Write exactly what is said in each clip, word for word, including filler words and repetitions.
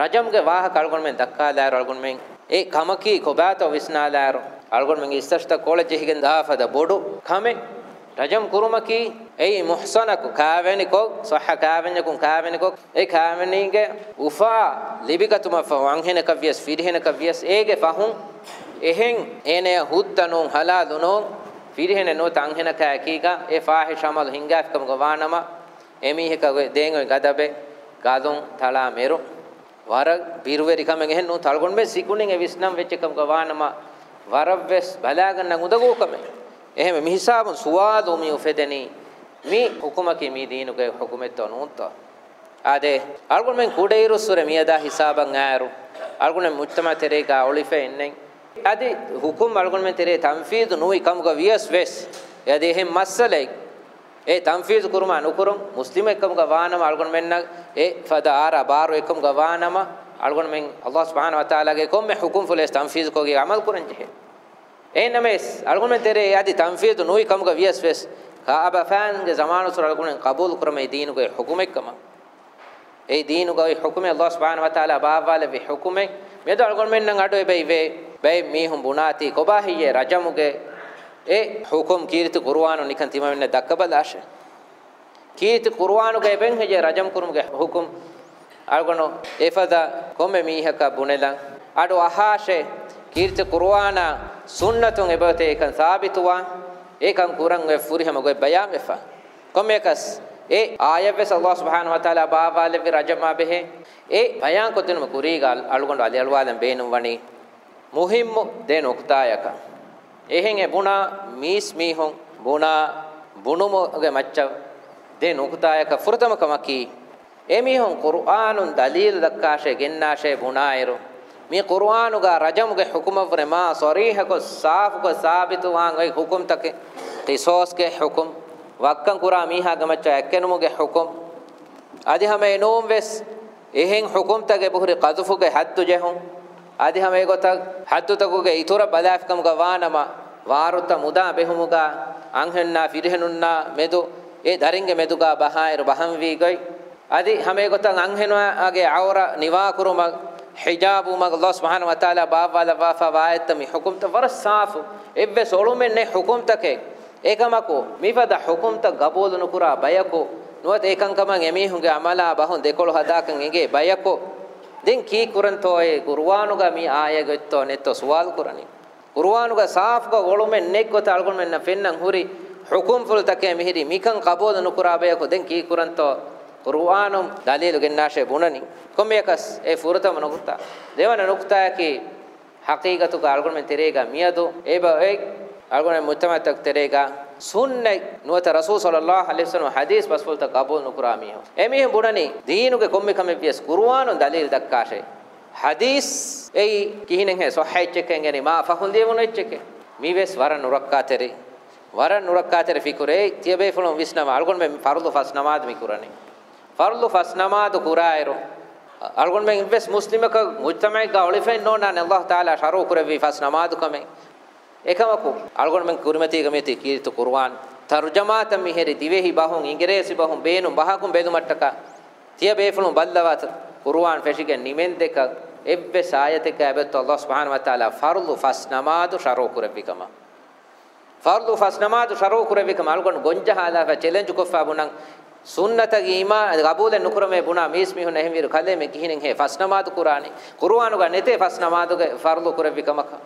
ރަޖަމްގެ ވާހަކަ އަޅުގަނޑުމެން ދައްކާލާއިރު، އަޅުގަނޑުމެން އެ ކަމަކީ ކޮބާތޯ ވިސްނާލާއިރު، އަޅުގަނޑުމެންގެ އިސްތަށިތައް ކޮޅަށް ޖެހިގެން ދާ ފަދަ ބޮޑު ކަމެއް. ރަޖަމް ކުރުމަކީ އެއީ މުޙްޞަނަކު ކާވެނިކޮށް، ޞައްޙަ ކާވެންޏަކުން ކާވެނިކޮށް، އެ ކާވެނީގެ އުފާ ލިބިގަތުމަށްފަހު، އަންހެނަކަށް ވިޔަސް ފިރިހެނަކަށް ވިޔަސް އޭގެ ފަހުން އެހެން އޭނަޔަށް ހުއްދަ ނޫން، ޙަލާލު ނޫން، ފިރިހެނެއް ނުވަތަ އަންހެނަކާ އެކީގަ އެ ފާޙިޝް ޢަމަލު ހިންގާފިކަމުގަ ވާނަމަ، އެމީހަކަށް އޮތް ދޭން އޮތް ގަދަބެއް، ގަލުން ތަޅާ މެރު، ވަރަށް ބިރުވެރި ކަމެއް އެހެން ނޫން. އަޅުގަނޑުމެން ސިކުނޑިން އެ ވިސްނަން ވެއްޖެ ކަމުގަ ވާނަމަ، ވަރަށްވެސް ބަލާގަންނަން އުނދަގޫ ކަމެއް. އެހެންވެ، މި ހިސާބުން ސުވާލު މި އުފެދެނީ، މި ޙުކުމަކީ މީ ދީނުގެ ޙުކުމެއްތޯ ނޫންތޯ؟ އާދެ، އަޅުގަނޑުމެން ކުޑައިރުއްސުރެ މިއަދާ ހިސާބަށް އާއިރު، އަޅުގަނޑުމެން މުޖްތަމަޢު ތެރޭގަ އޮޅިފަ އިންނެން. އަދި ޙުކުމް އަޅުގަނޑުމެން ތެރޭ ތަންފީޛު ނުވި ކަމުގަ ވިޔަސް ވެސް، އަދި އެހެން މައްސަލައެއް އެ ތަންފީޒު ކުރުމާ ނުކުރުން، މުސްލިމެއްކަމުގަ ވާނަމަ، އަޅުގަނޑުމެންނަށް އެ ފަދަ އާރާ ބާރު އެއްކަމުގަ ވާނަމަ، އަޅުގަނޑުމެން ﷲ ސުބްޙާނަހޫ ވަތަޢާލާގެ ކޮންމެ ޙުކުމްފުޅެއް ތަންފީޒުކޮށްގެން ޢަމަލު ކުރަން ޖެހޭ. އެހެންނަމަވެސް، އަޅުގަނޑުމެން ތެރޭ އަދި ތަންފީޒު ނުވި ކަމުގަ ވިޔަސް ވެސް، ކާބަފާންގެ ޒަމާނުއްސުރެ އަޅުގަނޑުމެން ޤަބޫލު ކުރަމޭ ދީނުގެ ޙުކުމެއްކަމަށް. އެއީ ދީނުގައި ޙުކުމެއް، ﷲ ސުބްޙާނަހޫ ވަތަޢާލާ ބާއްވާލެއްވި ޙުކުމެއް. މިއަދު އަޅުގަނޑުމެންނަށް އަޑު އެބައިވޭ، ބައެއް މީހުން ބުނާތީ، ކޮބާ ހެއްޔޭ ރަޖަމުގެ އެ ޙުކުމް؟ ކީރިތި ޤުރުއާނުން ނިކަން ތިމަންނަށް ދައްކަބަލާށޭ. ކީރިތި ޤުރުއާނުގައި އެބައިން ހެއްޔޭ ރަޖަމް ކުރުމުގެ ޙުކުމް؟ އަޅުގަނޑު އެފަދަ ކޮންމެ މީހަކަށް ބުނެލަން އަޑު އަހާށޭ. ކީރިތި ޤުރުއާނާ ސުންނަތުން އެބައޮތޭ އެކަން ސާބިތުވާ، އެކަން ކުރަން އޮތް ފުރިހަމަ ގޮތް ބަޔާންވެފަ. ކޮންމެއަކަސް އެ އާޔަތްވެސް ﷲ ސުބްޙާނަހޫ ވަތަޢާލާ ބާއްވާލެއްވި ރަޖަމާ ބެހޭ. އެ ބަޔާންކޮށްދިނުމުގެ ކުރީގަ އަޅުގަނޑު އަލިއަޅުވާލަން ބޭނުންވަނީ މުހިއްމު ދެ ނުކުތާޔަކަށް. އެހެން އެ ބުނާ މީސްމީހުން ބުނާ ބުނުމުގެ މައްޗަށް ދެ ނުކުތާޔަކަށް. ފުރަތަމަ ކަމަކީ، އެމީހުން ޤުރުއާނުން ދަލީލު ދައްކާށޭ، ގެންނާށޭ ބުނާއިރު، މި ޤުރުއާނުގަ ރަޖަމުގެ ޙުކުމަށްވުރެ މާ ޞަރީޙަކޮށް، ސާފުކޮށް ސާބިތުވާން އޮތް ޙުކުމްތަކެއް، ޤިޞާޞްގެ ޙުކުމް، ވައްކަން ކުރާ މީހާގެ މައްޗަށް އަތްކެނުމުގެ ޙުކުމް، އަދި ހަމަ އެނޫން ވެސް އެހެން ޙުކުމްތަކެއް އެބަހުރި ޤަޛުފުގެ ޙައްދު ޖެހުން، އަދި ހަމަ އެގޮތަށް ޙައްދުތަކުގެ އިތުރަށް ބަލާފިކަމުގަ ވާނަމަ، ވާރުތައް މުދާ ބެހުމުގަ އަންހެންނާ ފިރިހެނުންނާ މެދު އެ ދަރިންގެ މެދުގަ ބަހާއިރު ބަހަންވީ ގޮތް، އަދި ހަމަ އެގޮތަށް އަންހެނާގެ ޢައުރަ ނިވާކުރުމަށް، ޙިޖާބުވުމަށް ﷲ ސުބްޙާނަހޫ ވަތަޢާލާ ބާއްވާލައްވާފަ ވާ އެއްތަ މި ޙުކުމްތައް ވަރަށް ސާފު، އެއްވެސް އޮޅުމެއް ނެތް ޙުކުމްތަކެއް. އެކަމަކު، މިފަދަ ޙުކުމްތައް ޤަބޫލު ނުކުރާ ބަޔަކު، ނުވަތަ އެކަންކަމަށް އެމީހުންގެ ޢަމަލާ ބަހުން ދެކޮޅު ހަދާކަން އެނގޭ ބަޔަކު، ދެން ކީއްކުރަންތޯއޭ؟ ޤުރުއާނުގަ މި އާޔަތް އޮތްތޯ ނެތްތޯ ސުވާލު ކުރަނީ. ޤުރުއާނުގަ ސާފުކޮށް އޮޅުމެއް ނެތް ގޮތަށް އަޅުގަނޑުމެންނަށް ފެންނަން ހުރި ޙުކުމްފުޅުތަކޭ މިހިރީ. މިކަން ޤަބޫލު ނުކުރާ ބަޔަކު ދެން ކީއްކުރަންތޯ؟ ޤުރުއާނުން ދަލީލު ގެންނާށޭ ބުނަނީ. ކޮންމެއަކަސް އެ ފުރަތަމަ ނުކުތާ. ދެވަނަ ނުކުތާއަކީ، ޙަޤީޤަތުގަ އަޅުގަނޑުމެން ތެރޭގަ މިއަދު އެބަ އޮތް އަޅުގަނޑުމެން މުޖްތަމަޢުތަކު ތެރޭގަ ސުންނަތް ނުވަތަ ރަސޫލު ޞައްލައްލާހު ޢަލައިހި ވަސައްލަމަ ޙަދީޘް ބަސްފުޅުތައް ޤަބޫލު ނުކުރާ މީހުން. އެމީހުން ބުނަނީ ދީނުގެ ކޮންމެ ކަމެއް ވިޔަސް ޤުރުއާނުން ދަލީލު ދައްކާށޭ. ޙަދީޘް އެއީ ކިހިނެއްހޭ ޞައްޙަ އެއްޗެއްކަން އެނގެނީ؟ މާ ފަހުން ލިޔެވުނު އެއްޗެކޭ. މިވެސް ވަރަށް ނުރައްކާތެރި، ވަރަށް ނުރައްކާތެރި ފިކުރެއް. ތިޔަބޭފުޅުން ވިސްނަމާ، އަޅުގަނޑުމެން ފަރުޟު ފަސް ނަމާދު މި ކުރަނީ. ފަރުޟު ފަސް ނަމާދު ކުރާއިރު، އަޅުގަނޑުމެން އެއްވެސް މުސްލިމަކަށް މުޖްތަމަޢެއްގަ އޮޅިފައެއް ނޯންނާނެ ﷲ ތަޢާލާ ޝަރުޢު ކުރެއްވި ފަސް ނަމާދު ކަމެއް. އެކަމަކު، އަޅުގަނޑުމެން ކުރިމަތީގަ މިއޮތީ ކީރިތި ޤުރުއާން ތަރުޖަމާތައް މިހިރީ ދިވެހި ބަހުން، އިނގިރޭސި ބަހުން ބޭނުން ބަހަކުން ބެލުމަށްޓަކާ، ތިޔަބޭފުޅުން ބައްލަވާތަ، ޤުރުއާން ފެށިގެން ނިމެންދެކަށް އެއްވެސް އާޔަތެއްގައި އެބައޮތްތޯ ﷲ ސުބްޙާނަހޫ ވަތަޢާލާ ފަރުޟު ފަސް ނަމާދު ޝަރުޢު ކުރެއްވި ކަމަށް؟ ފަރުޟު ފަސް ނަމާދު ޝަރުޢު ކުރެއްވި ކަމަށް އަޅުގަނޑު ގޮންޖަހާލާފަ ޗެލެންޖު ކޮށްފަ ބުނަން، ސުންނަތަކީ އީމާ ގަބޫލެއް ނުކުރަމޭ ބުނާ މީސްމީހުން އެހެންވީއިރު ކަލޭމެން ކިހިނެއްހޭ ފަސް ނަމާދު ކުރާނީ؟ ޤުރުއާނުގަ ނެތޭ ފަސް ނަމާދުގެ ފަރުޟު ކުރެއްވި ކަމަކަށް.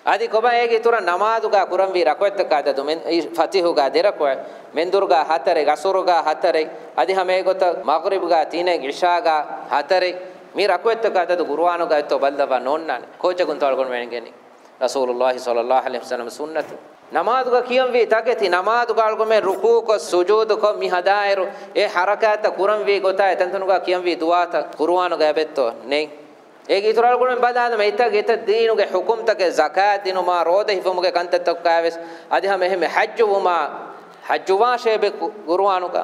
އަދި ކޮބާ އޭގެ އިތުރަށް ނަމާދުގަ ކުރަންވީ ރަކުޢަތްތަކާ ދަދު މެން، އި، ފަތިހުގަ ދެ ރަކުޢަތް، މެންދުރުގަ ހަތަރެއް، ޢަޞުރުގަ ހަތަރެއް، އަދި ހަމަ އެގޮތަށް މަޣްރިބުގަ ތިނެއް، ޢިޝާގަ ހަތަރެއް، މި ރަކުޢަތްތަކާ ދަދު ޤުރުއާނުގަ އޮތްތޯ ބައްލަވާ ނޯންނާނެ. ކޯޗަކުންތޯ އަޅުގަނޑުމެން އެނގެނީ؟ ރަސޫލުﷲ ޞައްލައްލާހު ޢަލައިހި ވަސައްލަމަ ސުންނަތު. ނަމާދުގަ ކިޔަންވީ ތަކެތި، ނަމާދުގަ އަޅުގަނޑުމެން ރުކޫޢުކޮށް، ސުޖޫދުކޮށް، މި ހަދާއިރު، އެ ޙަރަކާތްތައް ކުރަންވީ ގޮތާ އެތަންތަނުގަ ކިޔަންވީ ދުޢާތައް ޤުރުއާނުގަ އެބައޮތްތޯ؟ ނެތް. އޭގެ އިތުރަށް އަޅުގަނޑުމެން ބަލާލަމާ، އެތައް އެތައް ދީނުގެ ޙުކުމްތަކެއް، ޒަކާތް ދިނުމާ، ރޯދަ ހިފުމުގެ ކަންތައްތަކާވެސް، އަދި ހަމަ އެހެންމެ ޙައްޖުވުމާ، ޙައްޖުވާށޭ ބެ ޤު-، ޤުރުއާނުގަ.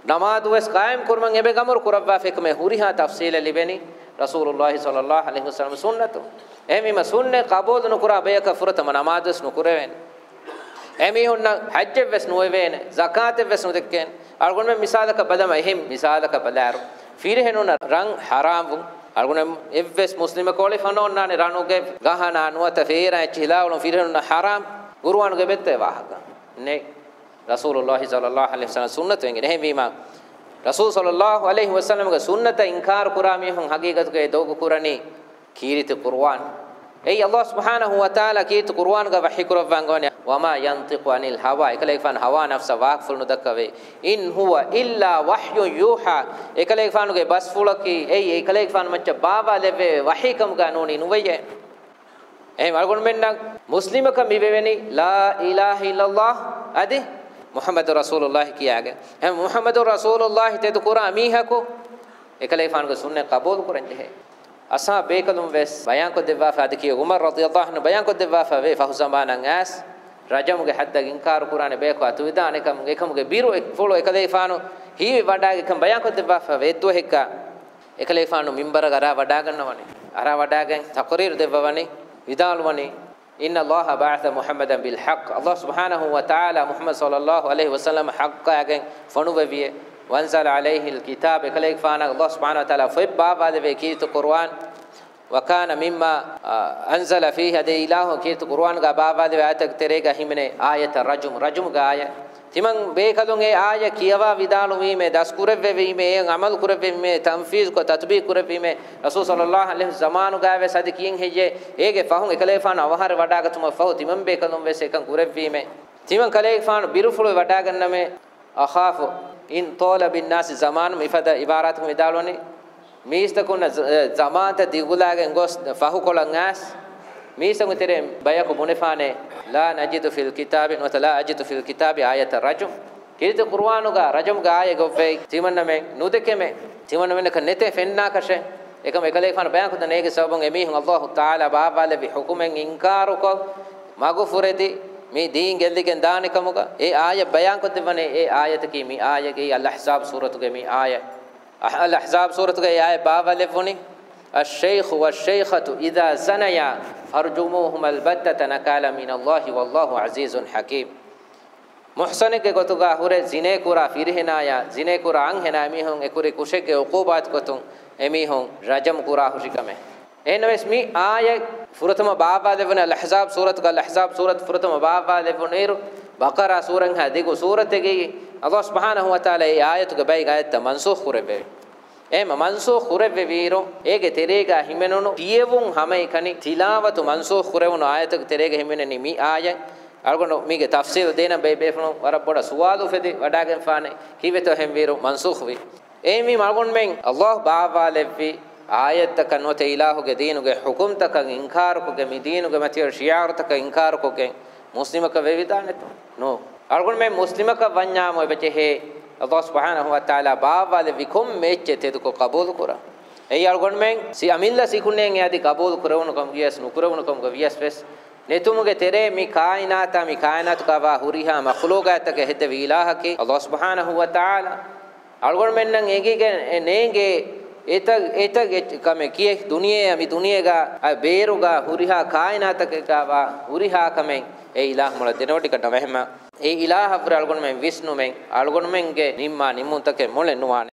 ނަމާދުވެސް ޤާއިމް ކުރުމަށް އެބަ އަމުރު ކުރައްވާފައިކަމޭ ހުރިހާ ތަފްޞީލެއް ލިބެނީ ރަސޫލުﷲ ޞައްލައްލާހު ޢަލައިހި ވަސައްލަމަ ސުންނަތުން. އެހެންވީމަ ސުންނަތް ޤަބޫލު ނުކުރާ ބަޔަކަށް ފުރަތަމަ ނަމާދުވެސް ނުކުރެވޭނެ. އެމީހުންނަށް ޙައްޖެއްވެސް ނުވެވޭނެ، ޒަކާތެއްވެސް ނުދެއްކޭނެ. އަޅުގަނޑުމެން މިސާލަކަށް ބަލަމާ، އެހެން މިސާލަކަށް ބަލާއިރު، ފިރިހެނުންނަށް ރަން ޙަރާމްވުން، އަޅުގަނޑު އެއްވެސް މުސްލިމަކު އޮޅި ފަނޯންނާނެ ރަނުގެ ގަހަނާ ނުވަތަ ފޭރާ އެއްޗިހި ލާއުޅުން ފިރިހެނުންނަށް ޙަރާމް. ޤުރުއާނުގެ ބެއްތޭ ވާހަކަ ނެތް. ރަސޫލުﷲ ޞައްލަﷲ ޢަލައިހި ވަސައްލަމް ސުންނަތު އެނގޭނެ. އެހެންވީމާ، ރަސޫލު ޞައްލަﷲ ޢަލައިހި ވަސައްލަމްގެ ސުންނަތަށް އިންކާރު ކުރާ މީހުން ޙަޤީޤަތުގައި ދޮގު ކުރަނީ ކީރިތި ޤުރުއާން. އެއީ ﷲ ސުބްޙާނަހޫ ވަތަޢާލާ ކީރިތި ޤުރުއާންގަ ވަޙީ ކުރައްވާ އަންގަވަނީ، "وما ينطق عن الهوى." އެކަލޭގެފާނު ހަވާ ނަފްސަށް ވާހަކަފުޅު ނުދައްކަވޭ. "إن هو إلا وحي يوحى." އެކަލޭގެފާނުގެ ބަސްފުޅަކީ އެއީ އެކަލޭގެފާނު މައްޗަށް ބާއްވާލެއްވޭ ވަޙީ ކަމުގަ ނޫނީ ނުވެޔޭ. އެހެން އަޅުގަނޑުމެންނަށް މުސްލިމަކަށް މި ވެވެނީ، "لا إله إلا الله" އަދި "محمد رسول الله" ކިޔާގެން. އެހެން "محمد رسول الله" ތެދު ކުރާ މީހަކު އެކަލޭގެފާނުގެ ސުންނަތް ޤަބޫލު ކުރަން ޖެހޭ. އަޞްޙާބު ބޭކަލުން ވެސް ބަޔާންކޮށްދެއްވާފަ، އަދި ކިޔެ ޢުމަރު ރަޟިޔަﷲ ޢަންހު ބަޔާންކޮށްދެއްވާފަ ވޭ، ފަހު ޒަމާނަށް އައިސް ރަޖަމުގެ ޙައްދަށް އިންކާރު ކުރާނެ ބަޔަކު އަތުވެދާނެ ކަމުގެ، އެކަމުގެ ބިރު އެ ފުޅު އެކަލޭގެފާނު ހީވި ވަޑާގެ ކަން ބަޔާންކޮށްދެއްވާފަ ވޭ. އެއްދުވަހެއްގަ އެކަލޭގެފާނު މިންބަރަށް އަރާ ވަޑާގަންނަވަނީ. އަރާ ވަޑާގެން ތަޤްރީރު ދެއްވަވަނީ، ވިދާޅުވަނީ، "إن الله بعث محمدا بالحق." ﷲ ސުބްޙާނަހޫ ވަތަޢާލާ މުޙައްމަދު ޞައްލަﷲ ޢަލައިހި ވަސައްލަމަ ޙައްޤާގެން ފޮނުއްވެވިއޭ. "وأنزل عليه الكتاب." އެކަލޭގެފާނަށް ﷲ ސުބްޙާނަހޫ ވަތަޢާލާ ފޮތް ބާއްވާލެވޭ ކީރިތި ޤުރުއާން. "وكان مما، އާ، أنزل فيه." އަދި އިލާހު ކީރިތި ޤުރުއާންގަ ބާއްވާލެވޭ އާޔަތެއްގެ ތެރޭގަ ހިމެނޭ އާޔަތަށް ރަޖުމް، ރަޖުމްގެ އާޔަތް. ތިމަން ބޭކަލުން އެ އާޔަތް ކިޔަވާ ވިދާޅުވީމޭ، ދަސްކުރެއްވެވީމޭ، އެއަށް ޢަމަލު ކުރެއްވީމޭ، ތަންފީޒުކޮށް، ތަޠްބީޤު ކުރެއްވީމޭ، ރަސޫލު ޞައްލަﷲ ޢަލައިހި ޒަމާނުގައި ވެސް އަދި ކިޔެން ހެއްޔޭ، އޭގެ ފަހުން އެކަލޭގެފާނު އަވަހާރަވެ ވަޑާގަތުމަށް ފަހު ތިމަން ބޭކަލުން ވެސް އެކަން ކުރެއްވީމޭ. ތިމަން ކަލޭގެފާނު ބިރުފުޅުވެ ވަޑާގަންނަމޭ. "أخاف إن طال بالناس زمان." މިފަދަ ޢިބާރާތަކުން ވިދާޅުވަނީ، މީސްތަކުންނަށް ޒަ-، ޒަމާންތައް ދިގުލާގެން ގޮސް ފަހުކޮޅަށް އައިސް، މީސްތަކުން ތެރޭ ބަޔަކު ބުނެފާނެ، "لا نجد في الكتاب" ނުވަތަ "لا أجد في الكتاب آية الرجم." ކީރިތި ޤުރުއާނުގަ ރަޖުމްގެ އާޔަތް އޮތް ގޮތް ތިމަންނަމެން ނުދެކެމެ، ތިމަންނަމެންނަކަށް ނެތޭ ފެންނާކަށެއް. އެކަމަކު އެކަލޭގެފާނު ބަޔާންކޮށްދޭން އޭގެ ސަބަބުން އެމީހުން ﷲ ތަޢާލާ ބާއްވާލެއްވި ޙުކުމެއް އިންކާރުކޮށް، މަގުފުރެދި، މި ދީން ގެއްލިގެން ދާނެ ކަމުގަ އެ އާޔަތް ބަޔާންކޮށްދެއްވަނީ، އެ އާޔަތަކީ މި އާޔަތް، އަލްއަޙްޒާބް ސޫރަތުގެ މި އާޔަތް. އަލްއަޙްޒާބް ސޫރަތުގައި އާޔަތް ބާއްވާލެއްވުނީ، "الشيخ والشيخة إذا زنيا فارجموهما البتة نكالا من الله والله عزيز حكيم." މުޙްޞަނެއްގެ ގޮތުގަ ހުރެ ޒިނޭކުރާ ފިރިހެނާޔާ، ޒިނޭކުރާ އަންހެނާ އެމީހުން އެކުރި ކުށެއްގެ ޢުޤޫބާތު ގޮތުން އެމީހުން ރަޖަމް ކުރާ ހުށިކަމެއް. އެހެންނަމަވެސް މި އާޔަތް ފުރަތަމަ ބާއްވާލެއްވުނީ އަލްއަޙްޒާބް ސޫރަތުގަ، އަލްއަޙްޒާބް ސޫރަތު ފުރަތަމަ ބާއްވާލެއްވުނުއިރު، ބަޤަރާ ސޫރަތްހާ ދިގު ސޫރަތެއްގައި ﷲ ސުބްޙާނަހޫ ވަތަޢާލާ އެ އާޔަތުގެ ބައި އާޔަތްތައް މަންސޫޚް ކުރެއްވެވި. އެހެން މަންސޫޚް ކުރެއްވެވިއިރު، އޭގެ ތެރޭގަ ހިމެނުނު ކިޔެވުން ހަމައެކަނި ތިލާވަތު މަންސޫޚް ކުރެވުނު އާޔަތުގެ ތެރޭގަ ހިމެނެނީ މި އާޔަތް. އަޅުގަނޑު މީގެ ތަފްސީލު ދޭނަން ބޭ-، ބޭފުޅުން ވަރަށް ބޮޑަށް ސުވާލު އުފެދި ވަޑާގެންފާނެ، ކީއްވެތޯ އެހެންވީއިރު މަންސޫޚްވީ. އެހެންވީމަ އަޅުގަނޑުމެން ﷲ ބާއްވާލެއްވި އާޔަތްތަކަށް ނުވަތަ އިލާހުގެ ދީނުގެ ޙުކުމްތަކަށް އިންކާރުކޮށްގެން، މި ދީނުގެ މަތިވެރި ޝިޢާރުތަކަށް އިންކާރުކޮށްގެން މުސްލިމަކަށް ވެވިދާނެތޯ؟ ނޫ. އަޅުގަނޑުމެން މުސްލިމަކަށް ވަންޏާމު އެބަޖެހޭ ﷲ ސުބްޙާނަހޫ ވަތަޢާލާ ބާއްވާލެއްވި ކޮންމެ އެއްޗެއް ތެދުކޮށް ޤަބޫލުކުރަން. އެއީ އަޅުގަނޑުމެން ސި-، އަމިއްލަ ސިކުނޑިއެއް އަދި ޤަބޫލު ކުރެވުނު ކަމުގަވިޔަސް ނުކުރެވުނު ކަމުގަވިޔަސް ވެސް ނެތުމުގެ ތެރޭ މި ކާއިނާތާ މި ކާއިނާތުގައިވާ ހުރިހާ މަޚްލޫޤާތްތަކަށް ހެއްދެވި އިލާހަކީ ﷲ ސުބްޙާނަހޫ ވަތަޢާލާ. އަޅުގަނޑުމެންނަށް އެނގިގެން ނޭނގޭ އެތައް، އެތައް އެއްޗެއް ކަމެއް ކިޔެ ދުނިޔެއާ މި ދުނިޔޭގަ އަ ބޭރުގަ ހުރިހާ ކާއިނާތަކެއްގައިވާ ހުރިހާ ކަމެއް އެ އިލާހު މޮޅަށް ދެނެވޮޑިގަންނަވަހެމަ، އެ އިލާހަށްވުރެ އަޅުގަނޑުމެން ވިސްނުމެން، އަޅުގަނޑުމެންގެ ނިންމާ ނިންމުންތަކެއް މޮޅެއް ނުވާނެ.